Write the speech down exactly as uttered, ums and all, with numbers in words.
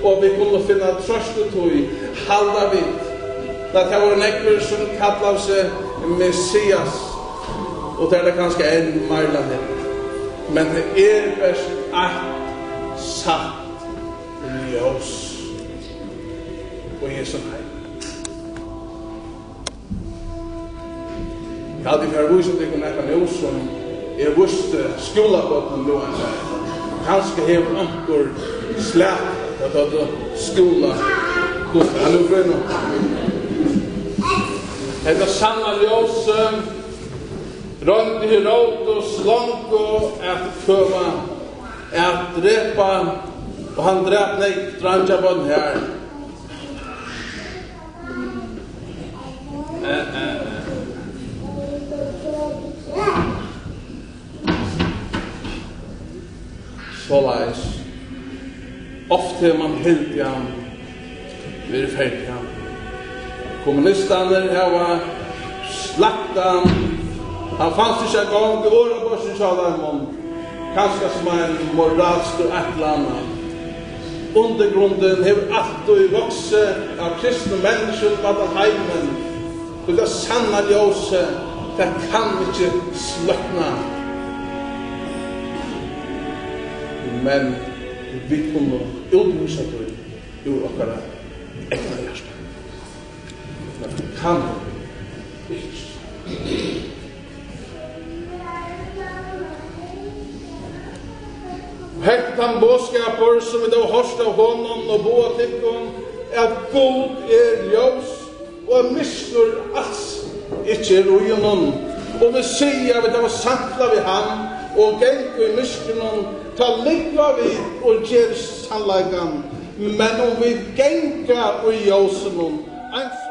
Og vit kunnu finna trøst í tí, halda vit. At tað vóru nógvir, sum kallaðu seg Messias, og tað er tað kanska enn meira nú. Men tað er bert eitt satt ljós í hesum heimi. Eg haldi, eg fari at vísa tykkum nakað nú, sum eg vísti skúlabørnum nú ein dag. Kanska hevur onkur slætt, at høvdu skúla. Hvussu er nú, Bruno? Hetta sanna ljósið royndi Herodes longu at køva, at drepa, og hann drap nógv dreingjabørn har. Soleiðis. Ofta hevur mann hildið hann verið ferdigan. Kommunistarnir hava slakt hann. Hann fanst ikki eingong í orðabókini hjá teimum. Kanska sum ein moralskur eitt ella annað. Undirgrundin hevur altíð vaksið av kristnum menniskjum um allan heimin, og tað sanna ljósið, tað kann ikki sløkna. Men vit kunnu útvísa tí úr okkara egna hjarta. Men hann kann ikki. Hetta er tann boðskapur, sum vit hava hoyrt av honum og boða tykkum, at Gud er ljós og er myrkur als ikki er í honum. Og vit siga, at vit hava samfelag við hann og ganga í myrkrinum, tá lúgva vit og ger sannleikan. Men um vit ganga í ljósinum, eins